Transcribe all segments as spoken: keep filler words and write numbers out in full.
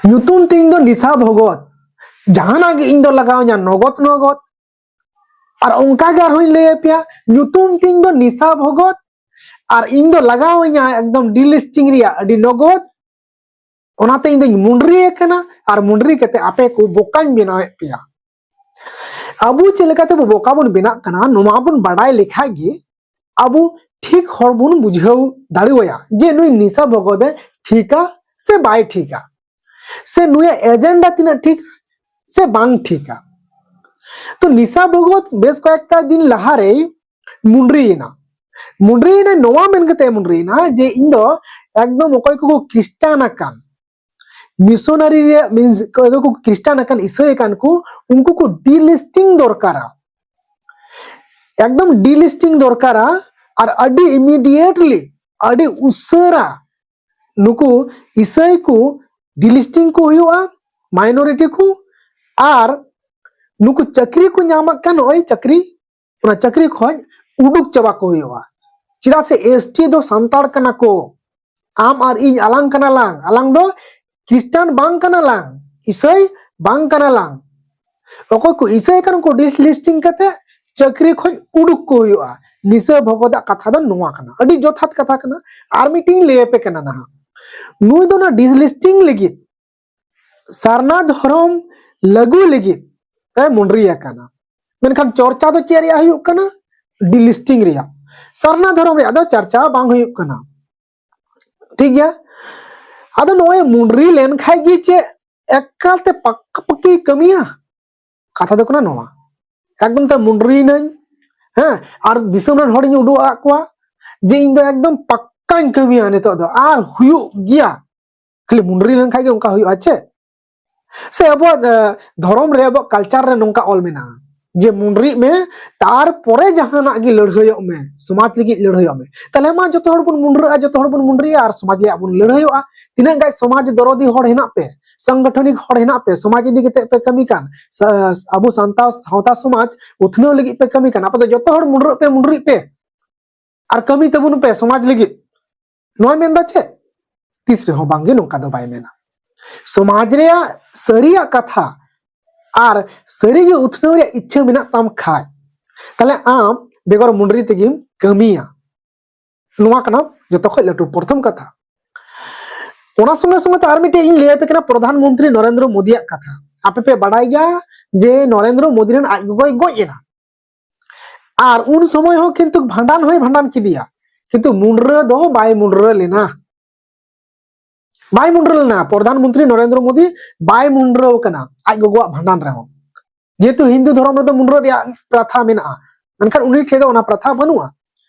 ᱧᱩᱛᱩᱢ ᱛᱤᱧ ᱫᱚ ᱱᱤᱥᱟ ᱵᱷᱚᱜᱚᱛ, ᱡᱟᱦᱟᱱᱟᱜ ᱜᱮ ᱤᱧ ᱫᱚ ᱞᱟᱜᱟᱣ ᱤᱧᱟ ᱱᱚᱜᱚᱫ ᱱᱚᱜᱚᱫ᱾ ᱟᱨ ᱚᱱᱠᱟ ᱜᱮ ᱟᱨᱦᱚᱸᱧ ᱞᱟᱹᱭ ᱟᱯᱮᱭᱟ, ᱧᱩᱛᱩᱢ ᱛᱤᱧ ᱫᱚ ᱱᱤᱥᱟ ᱵᱷᱚᱜᱚᱛ, ᱟᱨ ᱤᱧ ᱫᱚ ᱞᱟᱜᱟᱣ ᱤᱧᱟ ᱮᱠᱫᱚᱢ ᱰᱤᱞᱤᱥᱴᱤᱝ ᱨᱮᱭᱟᱜ ᱟᱹᱰᱤ ᱱᱚᱜᱚᱫ᱾ ᱚᱱᱟᱛᱮ ᱤᱧ ᱫᱚᱧ ᱢᱩᱱᱰᱨᱤ ᱟᱠᱟᱱᱟ ᱟᱨ ᱢᱩᱱᱰᱨᱤ ᱠᱟᱛᱮ ᱟᱯᱮ ᱠᱚ ᱵᱚᱠᱟᱧ ᱵᱮᱱᱟᱣᱮᱫ ᱯᱮᱭᱟ᱾ ᱟᱵᱚ ᱪᱮᱫ ᱞᱮᱠᱟᱛᱮ ᱵᱚ ᱵᱚᱠᱟ ᱵᱚᱱ ᱵᱮᱱᱟᱜ ᱠᱟᱱᱟ, ᱱᱚᱣᱟ ᱵᱚᱱ ᱵᱟᱰᱟᱭ ᱞᱮᱠᱷᱟᱡ ᱜᱮ ᱟᱵᱚ ᱴᱷᱤᱠ ᱦᱚᱲ ᱵᱚᱱ ᱵᱩᱡᱷᱟᱹᱣ ᱫᱟᱲᱮᱣᱟᱭᱟ ᱡᱮ ᱱᱩᱭ ᱱᱤᱥᱟ ᱵᱷᱚᱜᱚᱛ ᱮ ᱴᱷᱤᱠᱟ ᱥᱮ ᱵᱟᱭ ᱴᱷᱤᱠᱟ, ᱥᱮ ᱱᱩᱭᱟᱜ ᱮᱡᱮᱱᱰᱟ ᱛᱤᱱᱟᱹᱜ ᱴᱷᱤᱠ ᱥᱮ ᱵᱟᱝ ᱴᱷᱤᱠᱟ᱾ ᱛᱚ ᱱᱤᱥᱟ ᱵᱷᱚᱜᱚᱛ ᱵᱮᱥ ᱠᱚᱭᱮᱠᱴᱟ ᱫᱤᱱ ᱞᱟᱦᱟᱨᱮᱭ ᱢᱩᱱᱰᱨᱤᱭᱮᱱᱟ᱾ ᱢᱩᱱᱰᱨᱤᱭᱮᱱᱟ ᱱᱚᱣᱟ ᱢᱮᱱ ᱠᱟᱛᱮ ᱢᱩᱱᱰᱨᱤᱭᱮᱱᱟ ᱡᱮ ᱤᱧ ᱫᱚ ᱮᱠᱫᱚᱢ ᱚᱠᱚᱭ ᱠᱚᱠᱚ ᱠᱷᱨᱤᱥᱴᱟᱱ ᱟᱠᱟᱱ, ᱢᱤᱥᱚᱱᱟᱨᱤ ᱨᱮ means ᱚᱠᱚᱭ ᱠᱚᱠᱚ ᱠᱷᱨᱤᱥᱴᱟᱱ ᱟᱠᱟᱱ, ᱤᱥᱟᱹᱭ ᱟᱠᱟᱱ ᱠᱚ, ᱩᱱᱠᱩ ᱠᱚ ᱰᱤᱞᱤᱥᱴᱤᱝ ᱫᱚᱨᱠᱟᱨᱟ, ᱮᱠᱫᱚᱢ ᱰᱤᱞᱤᱥᱴᱤᱝ ᱫᱚᱨᱠᱟᱨᱟ᱾ ᱟᱨ ᱟᱹᱰᱤ ᱤᱢᱤᱰᱤᱭᱮᱴᱞᱤ, ᱟᱹᱰᱤ ᱩᱥᱟᱹᱨᱟ ᱱᱩᱠᱩ ᱤᱥᱟᱹᱭ ᱠᱚ ᱰᱤᱞᱤᱥᱴᱤᱝ ᱠᱚ ᱦᱩᱭᱩᱜᱼᱟ, ᱢᱟᱭᱱᱚᱨᱤᱴᱤ ᱠᱚ, ᱟᱨ ᱱᱩᱠᱩ ᱪᱟᱹᱠᱨᱤ ᱠᱚ ᱧᱟᱢᱮᱫ ᱠᱟᱱ ᱱᱚᱜᱼᱚᱭ ᱪᱟᱹᱠᱨᱤ, ᱚᱱᱟ ᱪᱟᱹᱠᱨᱤ ᱠᱷᱚᱱ ᱩᱰᱩᱠ ᱪᱟᱵᱟ ᱠᱚ ᱦᱩᱭᱩᱜᱼᱟ᱾ ᱪᱮᱫᱟᱜ ᱥᱮ ᱮᱥᱴᱤ ᱫᱚ ᱥᱟᱱᱛᱟᱲ ᱠᱟᱱᱟ ᱠᱚ, ᱟᱢ ᱟᱨ ᱤᱧ ᱟᱞᱟᱝ ᱠᱟᱱᱟ ᱞᱟᱝ, ᱟᱞᱟᱝ ᱫᱚ ᱠᱷᱨᱤᱥᱴᱟᱱ ᱵᱟᱝ ᱠᱟᱱᱟ ᱞᱟᱝ, ᱤᱥᱟᱹᱭ ᱵᱟᱝ ᱠᱟᱱᱟ ᱞᱟᱝ᱾ ᱚᱠᱚᱭ ᱠᱚ ᱤᱥᱟᱹᱭ ᱠᱟᱱᱟ ᱩᱱᱠᱩ ᱰᱤᱥᱞᱤᱥᱴᱤᱝ ᱠᱟᱛᱮ ᱪᱟᱹᱠᱨᱤ ᱠᱷᱚᱱ ᱩᱰᱩᱠ ᱠᱚ ᱦᱩᱭᱩᱜᱼᱟ᱾ ᱱᱤᱥᱟᱹ ᱵᱷᱚᱜᱚᱛᱟᱜ ᱠᱟᱛᱷᱟ ᱫᱚ ᱱᱚᱣᱟ ᱠᱟᱱᱟ, ᱟᱹᱰᱤ ᱡᱚᱛᱷᱟᱛ ᱠᱟᱛᱷᱟ ᱠᱟᱱᱟ᱾ ᱟᱨ ᱢᱤᱫᱴᱤᱧ ᱞᱟᱹᱭ ᱟᱯᱮ ᱠᱟᱱᱟ ᱱᱟᱦᱟᱜ, ᱱᱩᱭ ᱫᱚ ᱚᱱᱟ ᱰᱤᱥᱞᱤᱥᱴᱤᱝ ᱞᱟᱹᱜᱤᱫ ᱥᱟᱨᱱᱟ ᱫᱷᱚᱨᱚᱢ ᱞᱟᱹᱜᱩ ᱞᱟᱹᱜᱤᱫ ᱮ ᱢᱩᱱᱰᱨᱤ ᱟᱠᱟᱱᱟ᱾ ᱢᱮᱱᱠᱷᱟᱱ ᱪᱚᱨᱪᱟ ᱫᱚ ᱪᱮᱫ ᱨᱮᱭᱟᱜ ᱦᱩᱭᱩᱜ ᱠᱟᱱᱟ? ᱰᱤᱞᱤᱥᱴᱤᱝ ᱨᱮᱭᱟᱜ᱾ ᱥᱟᱨᱱᱟ ᱫᱷᱚᱨᱚᱢ ᱨᱮᱭᱟᱜ ᱫᱚ ᱪᱟᱨᱪᱟ ᱵᱟᱝ ᱦᱩᱭᱩᱜ ᱠᱟᱱᱟ᱾ ᱴᱷᱤᱠ ᱜᱮᱭᱟ, ᱟᱫᱚ ᱱᱚᱜᱼᱚᱭ ᱢᱩᱱᱰᱨᱤ ᱞᱮᱱᱠᱷᱟᱡ ᱜᱮ ᱪᱮᱫ ᱮᱠᱟᱞ ᱛᱮ ᱯᱟᱠᱟ ᱯᱟᱠᱤ ᱠᱟᱹᱢᱤᱭᱟ? ᱠᱟᱛᱷᱟ ᱫᱚ ᱠᱟᱱᱟ ᱱᱚᱣᱟ, ᱮᱠᱫᱚᱢ ᱛᱮ ᱢᱩᱱᱰᱨᱤᱭᱮᱱᱟᱹᱧ, ᱦᱮᱸ, ᱟᱨ ᱫᱤᱥᱚᱢ ᱨᱮᱱ ᱦᱚᱲᱤᱧ ᱩᱫᱩᱜ ᱟᱫ ᱠᱚᱣᱟ ᱡᱮ ᱤᱧ ᱫᱚ ᱮᱠᱫᱚᱢ ᱯᱟᱠᱟᱧ ᱠᱟᱹᱢᱤᱭᱟ ᱱᱤᱛᱚᱜ ᱫᱚ, ᱟᱨ ᱦᱩᱭᱩᱜ ᱜᱮᱭᱟ᱾ ᱠᱷᱟᱹᱞᱤ ᱢᱩᱱᱰᱨᱤ ᱞᱮᱱᱠᱷᱟᱡ ᱜᱮ ᱚᱱᱠᱟ ᱦᱩᱭᱩᱜᱼᱟ ᱪᱮ? ᱥᱮ ᱟᱵᱚᱣᱟᱜ, ᱮ, ᱫᱷᱚᱨᱚᱢ ᱨᱮ, ᱟᱵᱚᱣᱟᱜ ᱠᱟᱞᱪᱟᱨ ᱨᱮ ᱱᱚᱝᱠᱟ ᱚᱞ ᱢᱮᱱᱟᱜᱼᱟ ᱡᱮ ᱢᱩᱱᱰᱨᱤᱜ ᱢᱮ, ᱛᱟᱨᱯᱚᱨᱮ ᱡᱟᱦᱟᱱᱟᱜ ᱜᱮ ᱞᱟᱹᱲᱦᱟᱹᱭᱚᱜ ᱢᱮ, ᱥᱚᱢᱟᱡᱽ ᱞᱟᱹᱜᱤᱫ ᱞᱟᱹᱲᱦᱟᱹᱭᱚᱜ ᱢᱮ᱾ ᱛᱟᱦᱞᱮ ᱢᱟ ᱡᱚᱛᱚ ᱦᱚᱲ ᱵᱚᱱ ᱢᱩᱱᱰᱨᱟᱹᱜᱼᱟ, ᱡᱚᱛᱚ ᱦᱚᱲ ᱵᱚᱱ ᱢᱩᱱᱰᱨᱤᱜᱼᱟ ᱟᱨ ᱥᱚᱢᱟᱡᱽ ᱨᱮᱭᱟᱜ ᱵᱚᱱ ᱞᱟᱹᱲᱦᱟᱹᱭᱚᱜᱼᱟ᱾ ᱛᱤᱱᱟᱹᱜ ᱜᱟᱱ ᱥᱚᱢᱟᱡᱽ ᱫᱚᱨᱚᱫᱤ ᱦᱚᱲ ᱦᱮᱱᱟᱜ ᱯᱮ, ᱥᱟᱝᱜᱚᱴᱷᱚᱱᱤᱠ ᱦᱚᱲ ᱦᱮᱱᱟᱜ ᱯᱮ, ᱥᱚᱢᱟᱡᱽ ᱤᱫᱤ ᱠᱟᱛᱮ ᱯᱮ ᱠᱟᱹᱢᱤ ᱠᱟᱱ, ᱥᱟ-, ᱟᱵᱚ ᱥᱟᱱᱛᱟᱲ ᱥᱟᱶᱛᱟ ᱥᱚᱢᱟᱡᱽ ᱩᱛᱷᱱᱟᱹᱣ ᱞᱟᱹᱜᱤᱫ ᱯᱮ ᱠᱟᱹᱢᱤ ᱠᱟᱱ, ᱟᱯᱮ ᱫᱚ ᱡᱚᱛᱚ ᱦᱚᱲ ᱢᱩᱱᱰᱨᱟᱹᱜ ᱯᱮ, ᱢᱩᱱᱰᱨᱤᱜ ᱯᱮ ᱟᱨ ᱠᱟᱹᱢᱤ ᱛᱟᱵᱚᱱ ᱯᱮ ᱥᱚᱢᱟᱡᱽ ᱞᱟᱹᱜᱤᱫ᱾ ᱱᱚᱣᱟᱭ ᱢᱮᱱᱫᱟ ᱪᱮᱫ? ᱛᱤᱥ ᱨᱮᱦᱚᱸ ᱵᱟᱝᱜᱮ ᱱᱚᱝᱠᱟ ᱫᱚ ᱵᱟᱭ ᱢᱮᱱᱟ᱾ ᱥᱚᱢᱟᱡᱽ ᱨᱮᱭᱟᱜ ᱥᱟᱹᱨᱤᱭᱟᱜ ᱠᱟᱛᱷᱟ ᱟᱨ ᱥᱟᱹᱨᱤᱜᱮ ᱩᱛᱱᱟᱹᱣ ᱨᱮᱭᱟᱜ ᱤᱪᱪᱷᱟᱹ ᱢᱮᱱᱟᱜ ᱛᱟᱢ ᱠᱷᱟᱡ, ᱛᱟᱦᱞᱮ ᱟᱢ ᱵᱮᱜᱚᱨ ᱢᱩᱱᱰᱨᱤ ᱛᱮᱜᱮᱢ ᱠᱟᱹᱢᱤᱭᱟ᱾ ᱱᱚᱣᱟ ᱠᱟᱱᱟ ᱡᱚᱛᱚ ᱠᱷᱚᱱ ᱞᱟᱹᱴᱩ ᱯᱨᱚᱛᱷᱚᱢ ᱠᱟᱛᱷᱟ᱾ ᱚᱱᱟ ᱥᱚᱸᱜᱮ ᱥᱚᱸᱜᱮ ᱛᱮ ᱟᱨ ᱢᱤᱫᱴᱮᱡ ᱤᱧ ᱞᱟᱹᱭ ᱟᱯᱮ ᱠᱟᱱᱟ ᱯᱨᱚᱫᱷᱟᱱ ᱢᱚᱱᱛᱨᱤ ᱱᱚᱨᱮᱱᱫᱨᱚ ᱢᱳᱫᱤᱭᱟᱜ ᱠᱟᱛᱷᱟ᱾ ᱟᱯᱮ ᱯᱮ ᱵᱟᱰᱟᱭ ᱜᱮᱭᱟ ᱡᱮ ᱱᱚᱨᱮᱱᱫᱨᱚ ᱢᱳᱫᱤ ᱨᱮᱱ ᱟᱡ ᱜᱚᱜᱚᱭ ᱜᱚᱡ ᱮᱱᱟ, ᱟᱨ ᱩᱱ ᱥᱚᱢᱚᱭ ᱦᱚᱸ ᱠᱤᱱᱛᱩ ᱵᱷᱟᱸᱰᱟᱱ ᱦᱚᱸᱭ ᱵᱷᱟᱸᱰᱟᱱ ᱠᱮᱫᱮᱭᱟ, ᱠᱤᱱᱛᱩ ᱢᱩᱱᱰᱨᱟᱹ ᱫᱚ ᱵᱟᱭ ᱢᱩᱱᱰᱨᱟᱹ ᱞᱮᱱᱟ᱾ ᱵᱟᱭ ᱢᱩᱱᱰᱨᱟᱹ ᱞᱮᱱᱟ᱾ ᱯᱨᱚᱫᱷᱟᱱ ᱢᱚᱱᱛᱨᱤ ᱱᱚᱨᱮᱱᱫᱨᱚ ᱢᱳᱫᱤ ᱵᱟᱭ ᱢᱩᱱᱰᱨᱟᱹ ᱟᱠᱟᱱᱟ ᱟᱡ ᱜᱚᱜᱚᱣᱟᱜ ᱵᱷᱟᱸᱰᱟᱱ ᱨᱮᱦᱚᱸ, ᱡᱮᱦᱮᱛᱩ ᱦᱤᱱᱫᱩ ᱫᱷᱚᱨᱚᱢ ᱨᱮᱫᱚ ᱢᱩᱱᱰᱨᱟᱹ ᱨᱮᱭᱟᱜ ᱯᱨᱟᱛᱷᱟ ᱢᱮᱱᱟᱜᱼᱟ, ᱢᱮᱱᱠᱷᱟᱱ ᱩᱱᱤ ᱴᱷᱮᱱ ᱫᱚ ᱚᱱᱟ ᱯᱨᱟᱛᱷᱟ ᱵᱟᱹᱱᱩᱜᱼᱟ᱾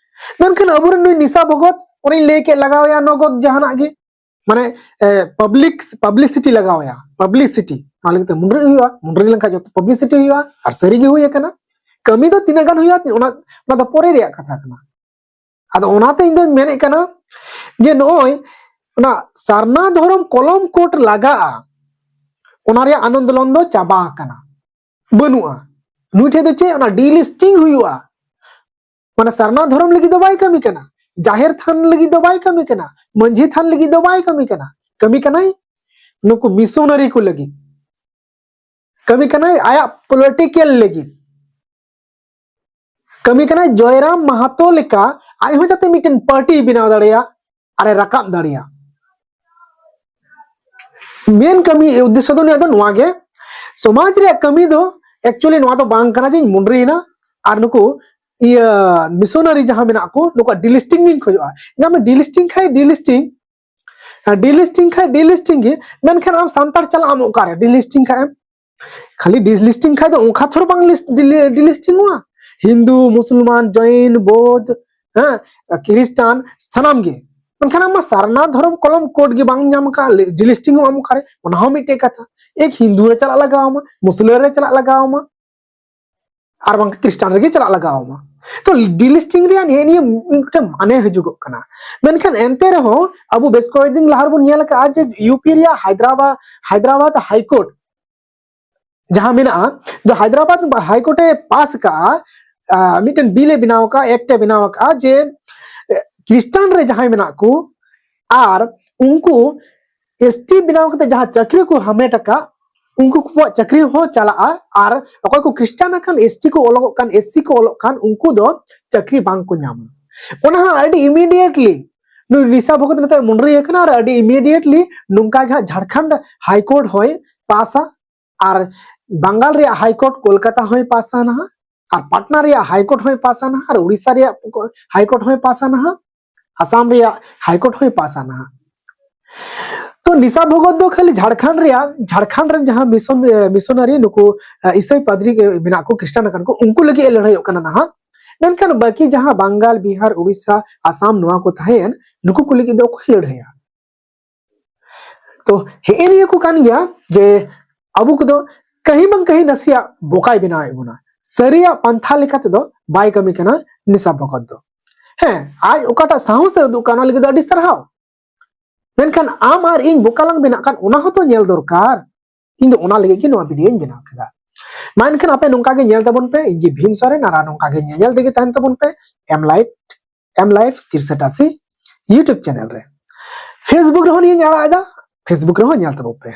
ᱢᱮᱱᱠᱷᱟᱱ ᱟᱵᱚᱨᱮᱱ ᱱᱩᱭ ᱱᱤᱥᱟ ᱵᱷᱚᱜᱚᱛ, ᱚᱱᱮᱧ ᱞᱟᱹᱭ ᱠᱮᱫ, ᱞᱟᱜᱟᱣ ᱮᱭᱟ ᱱᱚᱜᱚᱫ ᱡᱟᱦᱟᱱᱟᱜ ᱜᱮ, ᱢᱟᱱᱮ ᱯᱟᱵᱽᱞᱤᱠ ᱯᱟᱵᱽᱞᱤᱥᱤᱴᱤ ᱞᱟᱜᱟᱣ ᱮᱭᱟ, ᱯᱟᱵᱽᱞᱤᱥᱤᱴᱤ᱾ ᱚᱱᱟ ᱞᱟᱹᱜᱤᱫ ᱛᱮ ᱢᱩᱱᱰᱨᱟᱹ ᱦᱩᱭᱩᱜᱼᱟ, ᱢᱩᱱᱰᱨᱟᱹ ᱞᱮᱱᱠᱷᱟᱱ ᱡᱚᱛᱚ ᱯᱟᱵᱽᱞᱤᱥᱤᱴᱤ ᱦᱩᱭᱩᱜᱼᱟ, ᱟᱨ ᱥᱟᱹᱨᱤ ᱜᱮ ᱦᱩᱭ ᱟᱠᱟᱱᱟ᱾ ᱠᱟᱹᱢᱤ ᱫᱚ ᱛᱤᱱᱟᱹᱜ ᱜᱟᱱ ᱦᱩᱭᱩᱜᱼᱟ, ᱚᱱᱟ ᱚᱱᱟ ᱫᱚ ᱯᱚᱨᱮ ᱨᱮᱭᱟᱜ ᱠᱟᱛᱷᱟ ᱠᱟᱱᱟ᱾ ᱟᱫᱚ ᱚᱱᱟᱛᱮ ᱤᱧ ᱫᱚᱧ ᱢᱮᱱᱮᱫ ᱠᱟᱱᱟ ᱡᱮ ᱱᱚᱜᱼᱚᱭ ᱚᱱᱟ ᱥᱟᱨᱱᱟ ᱫᱷᱚᱨᱚᱢ ᱠᱚᱞᱚᱢ ᱠᱳᱰ ᱞᱟᱜᱟᱜᱼᱟ, ᱚᱱᱟ ᱨᱮᱭᱟᱜ ᱟᱱᱚᱱᱫᱚᱞᱚᱱ ᱫᱚ ᱪᱟᱵᱟ ᱟᱠᱟᱱᱟ, ᱵᱟᱹᱱᱩᱜᱼᱟ᱾ ᱱᱩᱭ ᱴᱷᱮᱡ ᱫᱚ ᱪᱮᱫ, ᱚᱱᱟ ᱰᱤᱞᱤᱥᱴᱤᱝ ᱦᱩᱭᱩᱜᱼᱟ᱾ ᱢᱟᱱᱮ ᱥᱟᱨᱱᱟ ᱫᱷᱚᱨᱚᱢ ᱞᱟᱹᱜᱤᱫ ᱫᱚ ᱵᱟᱭ ᱠᱟᱹᱢᱤ ᱠᱟᱱᱟ, ᱡᱟᱦᱮᱨ ᱛᱷᱟᱱ ᱞᱟᱹᱜᱤᱫ ᱫᱚ ᱵᱟᱭ ᱠᱟᱹᱢᱤ ᱠᱟᱱᱟ, ᱢᱟᱹᱡᱷᱤ ᱛᱷᱟᱱ ᱞᱟᱹᱜᱤᱫ ᱫᱚ ᱵᱟᱭ ᱠᱟᱹᱢᱤ ᱠᱟᱱᱟ᱾ ᱠᱟᱹᱢᱤ ᱠᱟᱱᱟᱭ ᱱᱩᱠᱩ ᱢᱤᱥᱚᱱᱟᱨᱤ ᱠᱚ ᱞᱟᱹᱜᱤᱫ, ᱠᱟᱹᱢᱤ ᱠᱟᱱᱟᱭ ᱟᱭᱟᱜ ᱯᱚᱞᱤᱴᱤᱠᱮᱞ ᱞᱟᱹᱜᱤᱫ, ᱠᱟᱹᱢᱤ ᱠᱟᱱᱟᱭ ᱡᱚᱭᱨᱟᱢ ᱢᱟᱦᱟᱛᱚ ᱞᱮᱠᱟ, ᱟᱡ ᱦᱚᱸ ᱡᱟᱛᱮ ᱢᱤᱫᱴᱮᱱ ᱯᱟᱨᱴᱤ ᱵᱮᱱᱟᱣ ᱫᱟᱲᱮᱭᱟᱜ ᱟᱨᱮ ᱨᱟᱠᱟᱵ ᱫᱟᱲᱮᱭᱟᱜ᱾ ᱢᱮᱱ ᱠᱟᱹᱢᱤ ᱩᱫᱽᱫᱮᱥᱥᱚ ᱫᱚ ᱩᱱᱤᱭᱟᱜ ᱫᱚ ᱱᱚᱣᱟ ᱜᱮ᱾ ᱥᱚᱢᱟᱡᱽ ᱨᱮᱭᱟᱜ ᱠᱟᱹᱢᱤ ᱫᱚ actually ᱱᱚᱣᱟ ᱫᱚ ᱵᱟᱝ ᱠᱟᱱᱟ ᱡᱮ ᱤᱧ ᱢᱩᱱᱰᱨᱤᱭᱮᱱᱟ ᱟᱨ ᱱᱩᱠᱩ ᱤᱭᱟᱹ ᱢᱤᱥᱚᱱᱟᱨᱤ ᱡᱟᱦᱟᱸ ᱢᱮᱱᱟᱜ ᱠᱚ, ᱱᱩᱠᱩᱣᱟᱜ ᱰᱤᱞᱤᱥᱴᱤᱝ ᱜᱤᱧ ᱠᱷᱚᱡᱚᱜᱼᱟ᱾ ᱧᱟᱢ ᱰᱤᱞᱤᱥᱴᱤᱝ ᱠᱷᱟᱡ ᱰᱤᱞᱤᱥᱴᱤᱝ, ᱰᱤᱞᱤᱥᱴᱤᱝ ᱠᱷᱟᱡ ᱰᱤᱞᱤᱥᱴᱤᱝ ᱜᱮ, ᱢᱮᱱᱠᱷᱟᱱ ᱟᱢ ᱥᱟᱱᱛᱟᱲ ᱪᱟᱞᱟᱜ ᱟᱢ ᱚᱠᱟᱨᱮ? ᱰᱤᱞᱤᱥᱴᱤᱝ ᱠᱷᱟᱡ ᱮᱢ, ᱠᱷᱟᱹᱞᱤ ᱰᱤᱞᱤᱥᱴᱤᱝ ᱠᱷᱟᱡ ᱫᱚ ᱚᱱᱠᱟ ᱛᱷᱚᱨ ᱵᱟᱝ ᱰᱤᱞᱤᱥᱴᱤᱝᱚᱜᱼᱟ᱾ ᱦᱤᱱᱫᱩ, ᱢᱩᱥᱚᱞᱢᱟᱱ, ᱡᱚᱭᱤᱱ, ᱵᱳᱫᱷ, ᱦᱮᱸ, ᱠᱷᱨᱤᱥᱴᱟᱱ, ᱥᱟᱱᱟᱢ ᱜᱮ᱾ ᱢᱮᱱᱠᱷᱟᱱ ᱟᱢ ᱢᱟ ᱥᱟᱨᱱᱟ ᱫᱷᱚᱨᱚᱢ ᱠᱚᱞᱚᱢ ᱠᱳᱰ ᱜᱮ ᱵᱟᱝ ᱧᱟᱢ ᱟᱠᱟᱫ, ᱰᱤᱞᱤᱥᱴᱤᱝ ᱦᱚᱸ ᱟᱢ ᱚᱠᱟᱨᱮ? ᱚᱱᱟ ᱦᱚᱸ ᱢᱤᱫᱴᱮᱡ ᱠᱟᱛᱷᱟ᱾ ᱮᱠ ᱦᱤᱱᱫᱩ ᱨᱮ ᱪᱟᱞᱟᱜ ᱞᱟᱜᱟᱣ ᱟᱢᱟ, ᱢᱩᱥᱞᱟᱹ ᱨᱮ ᱪᱟᱞᱟᱜ ᱞᱟᱜᱟᱣ ᱟᱢᱟ, ᱟᱨ ᱵᱟᱝ ᱠᱷᱨᱤᱥᱴᱟᱱ ᱨᱮᱜᱮ ᱪᱟᱞᱟᱜ ᱞᱟᱜᱟᱣ ᱟᱢᱟ᱾ ᱛᱚ ᱰᱤᱞᱤᱥᱴᱤᱝ ᱨᱮᱭᱟᱜ ᱱᱤᱭᱟᱹ ᱱᱤᱭᱟᱹ ᱢᱤᱫᱴᱮᱱ ᱢᱟᱱᱮ ᱦᱤᱡᱩᱜᱚᱜ ᱠᱟᱱᱟ᱾ ᱢᱮᱱᱠᱷᱟᱱ ᱮᱱᱛᱮ ᱨᱮᱦᱚᱸ ᱟᱵᱚ ᱵᱮᱥ ᱠᱚᱭᱮᱠ ᱫᱤᱱ ᱞᱟᱦᱟ ᱨᱮᱵᱚᱱ ᱧᱮᱞ ᱟᱠᱟᱫᱼᱟ ᱡᱮ ᱭᱩ ᱯᱤ ᱨᱮᱭᱟᱜ ᱦᱟᱭᱫᱨᱟᱵᱟᱫ, ᱦᱟᱭᱫᱨᱟᱵᱟᱫ ᱦᱟᱭ ᱠᱳᱨᱴ ᱡᱟᱦᱟᱸ ᱢᱮᱱᱟᱜᱼᱟ, ᱡᱮ ᱦᱟᱭᱫᱨᱟᱵᱟᱫ ᱦᱟᱭ ᱠᱳᱨᱴ ᱮ ᱯᱟᱥ ᱟᱠᱟᱫᱼᱟ, ᱟᱸ, ᱢᱤᱫᱴᱮᱱ ᱵᱤᱞ ᱮ ᱵᱮᱱᱟᱣ ᱟᱠᱟᱫᱼᱟ, ᱮᱠᱴ ᱮ ᱵᱮᱱᱟᱣ ᱟᱠᱟᱫᱼᱟ ᱡᱮ, ᱮ, ᱠᱷᱨᱤᱥᱴᱟᱱ ᱨᱮ ᱡᱟᱦᱟᱸᱭ ᱢᱮᱱᱟᱜ ᱠᱚ ᱟᱨ ᱩᱱᱠᱩ ᱮᱥ ᱴᱤ ᱵᱮᱱᱟᱣ ᱠᱟᱛᱮ ᱡᱟᱦᱟᱸ ᱪᱟᱹᱠᱨᱤ ᱠᱚ ᱦᱟᱢᱮᱴ ᱟᱠᱟᱫ, ᱩᱱᱠᱩ ᱠᱚᱣᱟᱜ ᱪᱟᱹᱠᱨᱤ ᱦᱚᱸ ᱪᱟᱞᱟᱜᱼᱟ᱾ ᱟᱨ ᱚᱠᱚᱭ ᱠᱚ ᱠᱷᱨᱤᱥᱴᱟᱱ ᱟᱠᱟᱱ, ᱮᱥ ᱴᱤ ᱠᱚ ᱚᱞᱚᱜᱚᱜ ᱠᱟᱱ, ᱮᱥ ᱥᱤ ᱠᱚ ᱚᱞᱚᱜ ᱠᱟᱱ, ᱩᱱᱠᱩ ᱫᱚ ᱪᱟᱹᱠᱨᱤ ᱵᱟᱝ ᱠᱚ ᱧᱟᱢᱟ᱾ ᱚᱱᱟ ᱦᱚᱸ ᱟᱹᱰᱤ ᱤᱢᱤᱰᱤᱭᱮᱴᱞᱤ ᱱᱩᱭ ᱱᱤᱥᱟ ᱵᱷᱚᱜᱚᱛ ᱱᱤᱛᱚᱜ ᱢᱩᱱᱰᱨᱤ ᱟᱠᱟᱱᱟ ᱟᱨ ᱟᱹᱰᱤ ᱤᱢᱤᱰᱤᱭᱮᱴᱞᱤ ᱱᱚᱝᱠᱟ ᱜᱮ ᱦᱟᱸᱜ ᱡᱷᱟᱲᱠᱷᱚᱸᱰ ᱦᱟᱭ ᱠᱳᱨᱴ ᱦᱚᱸᱭ ᱯᱟᱥᱟ ᱟᱨ ᱵᱟᱝᱜᱟᱞ ᱨᱮᱭᱟᱜ ᱦᱟᱭ ᱠᱳᱨᱴ ᱠᱳᱞᱠᱟᱛᱟ ᱦᱚᱸᱭ ᱯᱟᱥᱟ ᱱᱟᱦᱟᱜ ᱟᱨ ᱯᱟᱴᱱᱟ ᱨᱮᱭᱟᱜ ᱦᱟᱭ ᱠᱳᱨᱴ ᱦᱚᱸᱭ ᱯᱟᱥᱟ ᱱᱟᱦᱟᱜ ᱟᱨ ᱩᱲᱤᱥᱥᱟ ᱨᱮᱭᱟᱜ ᱦᱟᱭ ᱠᱳᱨᱴ ᱦᱚᱸᱭ ᱯᱟᱥᱟ ᱱᱟᱦᱟᱜ, ᱟᱥᱟᱢ ᱨᱮᱭᱟᱜ ᱦᱟᱭ ᱠᱳᱨᱴ ᱦᱚᱸᱭ ᱯᱟᱥᱟ ᱱᱟᱦᱟᱜ᱾ ᱛᱚ ᱱᱤᱥᱟ ᱵᱷᱚᱜᱚᱛ ᱫᱚ ᱠᱷᱟᱹᱞᱤ ᱡᱷᱟᱲᱠᱷᱚᱸᱰ ᱨᱮᱭᱟᱜ, ᱡᱷᱟᱲᱠᱷᱚᱸᱰ ᱨᱮᱱ ᱡᱟᱦᱟᱸ ᱢᱤᱥᱚᱱ, ᱮ, ᱢᱤᱥᱚᱱᱟᱨᱤ ᱱᱩᱠᱩ, ᱮ, ᱤᱥᱟᱹᱭ ᱯᱟᱫᱽᱨᱤ ᱜᱮ ᱢᱮᱱᱟᱜ ᱠᱚ, ᱠᱷᱨᱤᱥᱴᱟᱱ ᱟᱠᱟᱱ ᱠᱚ, ᱩᱱᱠᱩ ᱞᱟᱹᱜᱤᱫ ᱮ ᱞᱟᱹᱲᱦᱟᱹᱭᱚᱜ ᱠᱟᱱᱟ ᱱᱟᱦᱟᱜ᱾ ᱢᱮᱱᱠᱷᱟᱱ ᱵᱟᱹᱠᱤ ᱡᱟᱦᱟᱸ ᱵᱟᱝᱜᱟᱞ, ᱵᱤᱦᱟᱨ, ᱩᱲᱤᱥᱥᱟ, ᱟᱥᱟᱢ ᱱᱚᱣᱟ ᱠᱚ ᱛᱟᱦᱮᱸᱭᱮᱱ, ᱱᱩᱠᱩ ᱠᱚ ᱞᱟᱹᱜᱤᱫ ᱫᱚ ᱚᱠᱚᱭ ᱞᱟᱹᱲᱦᱟᱹᱭᱟ? ᱛᱚ ᱦᱮᱸ ᱱᱤᱭᱟᱹ ᱠᱚ ᱠᱟᱱ ᱜᱮᱭᱟ ᱡᱮ ᱟᱵᱚ ᱠᱚᱫᱚ ᱠᱟᱹᱦᱤ ᱵᱟᱝ ᱠᱟᱹᱦᱤ ᱱᱟᱥᱮᱭᱟᱜ ᱵᱚᱠᱟᱭ ᱵᱮᱱᱟᱣᱮᱫ ᱵᱚᱱᱟ᱾ ᱥᱟᱹᱨᱤᱭᱟᱜ ᱯᱟᱱᱛᱷᱟ ᱞᱮᱠᱟ ᱛᱮᱫᱚ ᱵᱟᱭ ᱠᱟᱹᱢᱤ ᱠᱟᱱᱟ ᱱᱤᱥᱟ ᱵᱷᱚᱜᱚᱛ ᱫᱚ᱾ ᱦᱮᱸ, ᱟᱡ ᱚᱠᱟᱴᱟᱜ ᱥᱟᱦᱚᱥ ᱮ ᱩᱫᱩᱜ ᱠᱟᱱᱟ, ᱚᱱᱟ ᱞᱟᱹᱜᱤᱫ ᱫᱚ ᱟᱹᱰᱤ ᱥᱟᱨᱦᱟᱣ᱾ ᱢᱮᱱᱠᱷᱟᱱ ᱟᱢ ᱟᱨ ᱤᱧ ᱵᱚᱠᱟ ᱞᱟᱝ ᱵᱮᱱᱟᱜ ᱠᱟᱱ, ᱚᱱᱟ ᱦᱚᱸᱛᱚ ᱧᱮᱞ ᱫᱚᱨᱠᱟᱨ᱾ ᱤᱧ ᱫᱚ ᱚᱱᱟ ᱞᱟᱹᱜᱤᱫ ᱜᱮ ᱱᱚᱣᱟ ᱵᱷᱤᱰᱤᱭᱳᱧ ᱵᱮᱱᱟᱣ ᱠᱮᱫᱟ᱾ ᱢᱟ ᱮᱱᱠᱷᱟᱱ ᱟᱯᱮ ᱱᱚᱝᱠᱟ ᱜᱮ ᱧᱮᱞ ᱛᱟᱵᱚᱱ ᱯᱮ, ᱤᱧ ᱜᱮ ᱵᱷᱤᱢ ᱥᱚᱨᱮᱱ, ᱟᱨ ᱱᱚᱝᱠᱟ ᱜᱮ ᱧᱮᱧᱮᱞ ᱛᱮᱜᱮ ᱛᱟᱦᱮᱱ ᱛᱟᱵᱚᱱ ᱯᱮ ᱮᱢ ᱞᱟᱭᱤᱵᱷ, ᱮᱢ ᱞᱟᱭᱤᱵᱷ ᱛᱤᱨᱥᱟᱴ ᱟᱥᱤ YouTube ᱪᱮᱱᱮᱞ ᱨᱮ᱾ Facebook ᱨᱮᱦᱚᱸ ᱱᱤᱭᱟᱹᱧ ᱟᱲᱟᱜ ᱮᱫᱟ, Facebook ᱨᱮᱦᱚᱸ ᱧᱮᱞ ᱛᱟᱵᱚᱱ ᱯᱮ᱾